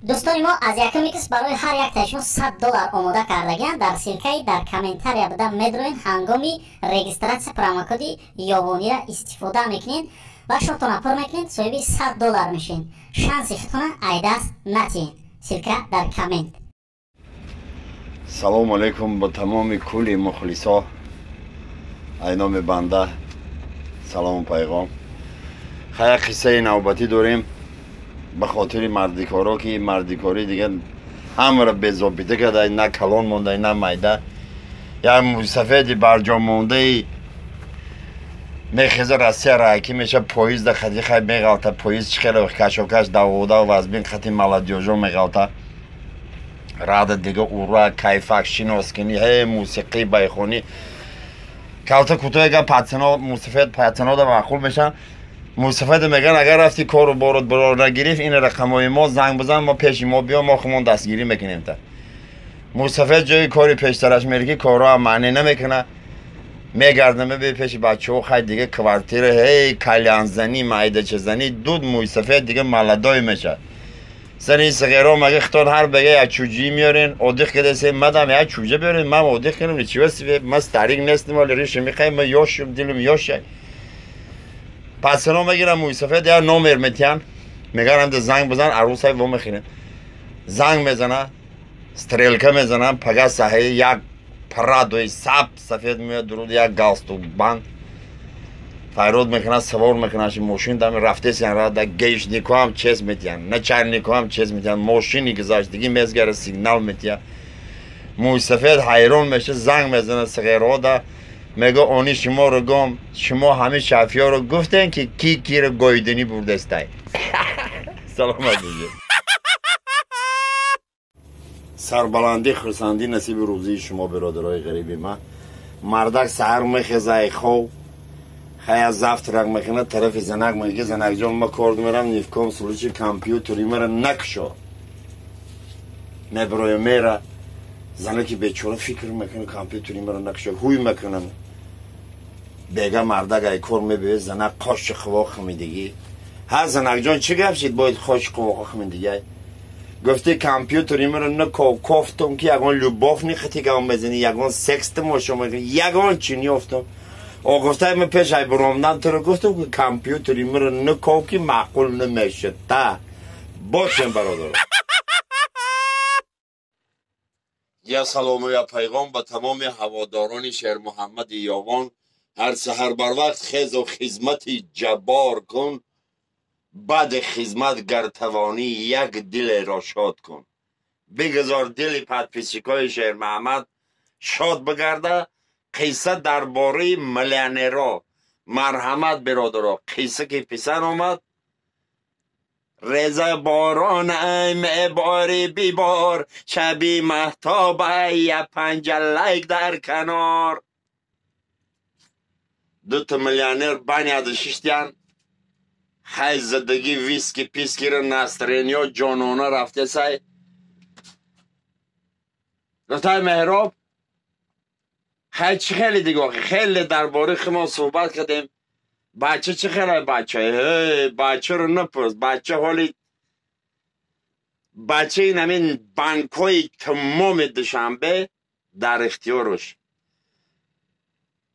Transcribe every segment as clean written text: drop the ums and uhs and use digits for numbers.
Дӯстони мо, аз якуми кис барои ҳар яктаи шумо $100 омода кардагианд. Дар ссылкаи дар комментария буда медроен, ҳангоми регистрация промокоди Ёвонира истифода мекунед ва шотона пур мекунед, соҳиби $100 мешед. Шанси худтона айдаст натиҳед. Ссылка дар коммент. Салому алейкум ба тамоми кулли мухлисо. Ай номи банда салому пайғом. Хая, қиссаи навбатӣ дорем ба хотири мардикоро, ки мардикорӣ дигар ҳамаро безобита карда, на калон монда, на майда. Як мусафеди барҷомондаи мехеза, Россия райкӣ меша, поезда хати хай меғалта, поезд чӣ хеле кашокаш, давода вазбин, хати молодёжо меғалта, рада дига ура, кайфак, шиноскинӣ, ҳе, мусиқӣ, байхонӣ, калта кӯтоҳ гап, пацано мусафед пацанода маъқул мешан. Мусафеда меган, агар рафти кору борот барор нагирифт, ин рақамҳои мо занг бизан, мо пеши мо биё, мо хумон дастгирӣ мекунем. Та мусафед ҷои кори пештараш мерӣ, ки корро маъне намекуна, мегарда, мебе пеши бачаҳо, хай дига квартира, ҳей, кальянзанӣ, майдачазанӣ, дуд мусафед дига молодой меша. Сари сағиро мага хитон ҳар бега як чуҷӣ меёрен, одиқ кадасе, мадам як чуҷа биёрен, ман одиқ кунам, чива, ма старик нестим, вале риши мехай, ма ёшум, дилум ёшай. Пасано мегирам, муйсафед як номер метиҳан, меган ҳамда занг бизан, арӯсай во мехӯрем. Занг мезана, стрелка мезанам, пага саҳаи як Прадои саб сафед меояд, дуруд, як галстук банд, файрод мекунад, савор мекунад мошин, дами рафтесиян, рада гаишникоам чес метиҳанд, начальникоам чес метиҳанд, мошини гузаштагӣ мезгара, сигнал метиҳад. Муйсафед ҳайрон меша, занг мезана сағерода, мега они шуморо гом, шумо ҳамин шафиёро гуфтен, ки ки киро гоидинӣ бурдестай. Саломат бошед. Сарбаландӣ, хурсандӣ насиби рӯзии шумо, бародарои ғариби ман. Мардак саҳар мехеза, хов хая, завтрак мекунад, тарафи занак мега: «Занакҷон, ма кор мерам, ни в коем случае компютери мара накушо». Меброя, мера. Занаки бечора фикр мекунад: компютери мара накушо, ҳуй мекунам. Бега мардак ай кор мебиёд, занак қоши қувоқ химидагӣ. «Ҳа, занакҷон, чӣ гап шид, бояд қоши қувоқ химидагӣ?» Гуфти: «Компютери маро наков, кофтум, ки ягон любовный хати гав мезанӣ, ягон секс тамошо мекунӣ, ягон чӣ ниёфтум. О, гуфтай, ма пеш ай буромдан туро гуфтум, ки компютери маро наков, ки маъқул намешуд». Та бошем, бародар. Я салому, я пайғом ба тамоми ҳаводорони Шермуҳаммади Ёвон. Ҳар саҳар барвақт хезу хизмати ҷаббор кун, баъди хизмат гар тавонӣ, як дилеро шод кун. Бигузор дили подписчикои Шермуҳаммад шод бигарда. Қисса дар бораи миллионеро. Марҳамат, биродаро, қисса ки писар омад: реза борон ай мебори, бибор, шаби маҳтоб ай, я панҷа лайк дар канор. Дута миллионер баняда шиштиян, хай, задагӣ, виски пискиро, настроениё ҷонона рафтесай. Гуфтай: «Меҳроб, хай, чӣ хеле дига, хеле дар бораи худмон суҳбат кардем, бача чӣ хеле?» «Бача, бачаро напурс, бача ҳоли бача ин ҳамин банкҳои тамоми Душанбе дар ихтиёраш,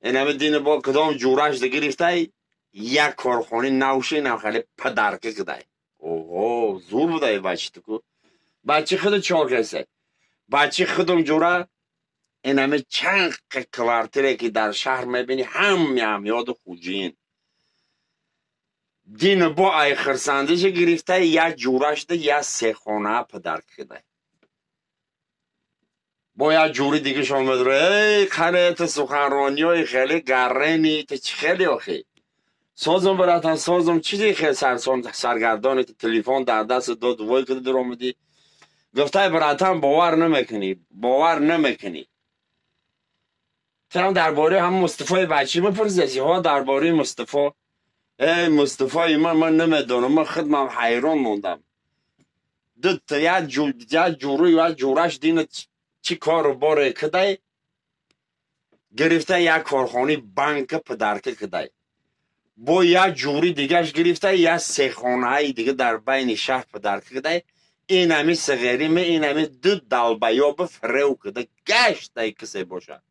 ин ҳамин дини бо кадом ҷурашда гирифтай, як корхонаи навши инам хеле падарка кидай». «Оҳо, зур будай бачи туку». «Бачи худу чор кесе, бачи худум ҷура ин ҳами чанд квартире, ки дар шаҳр мебинӣ, ҳамаам ёду хуҷин». Дину бо ай хирсандиша гирифта, як ҷурашда як сехона падарка кидай. Бо як ҷури дигашон медура: «Эй, қане, ту суханрониҳои хеле гаррени, ту чӣ хеле охи?» «Созум, братан, созум, чизи хел саргардони, ту телефон дар даст дод, вой кида дуромадӣ?» Гуфтай: «Братан, бовар намекунӣ, бовар намекунӣ. Ту дар бораи ҳам Мустафои бачӣ мепурсеси?» «Ҳо, дар бораи Мустафо». «Эй, Мустафои ман намедонам, ман худмам ҳайрон мондам. Дута як ҷуру як ҷураш дина чӣ кору боре кидай, гирифта, як корхонаи банка падарка кидай, бо як ҷури дигаш гирифта, як сехонаи дига дар байни шаҳр падарка кидай». Инами сиғериме, инами ду долбоёб фирев кида гаштай кисе бошад.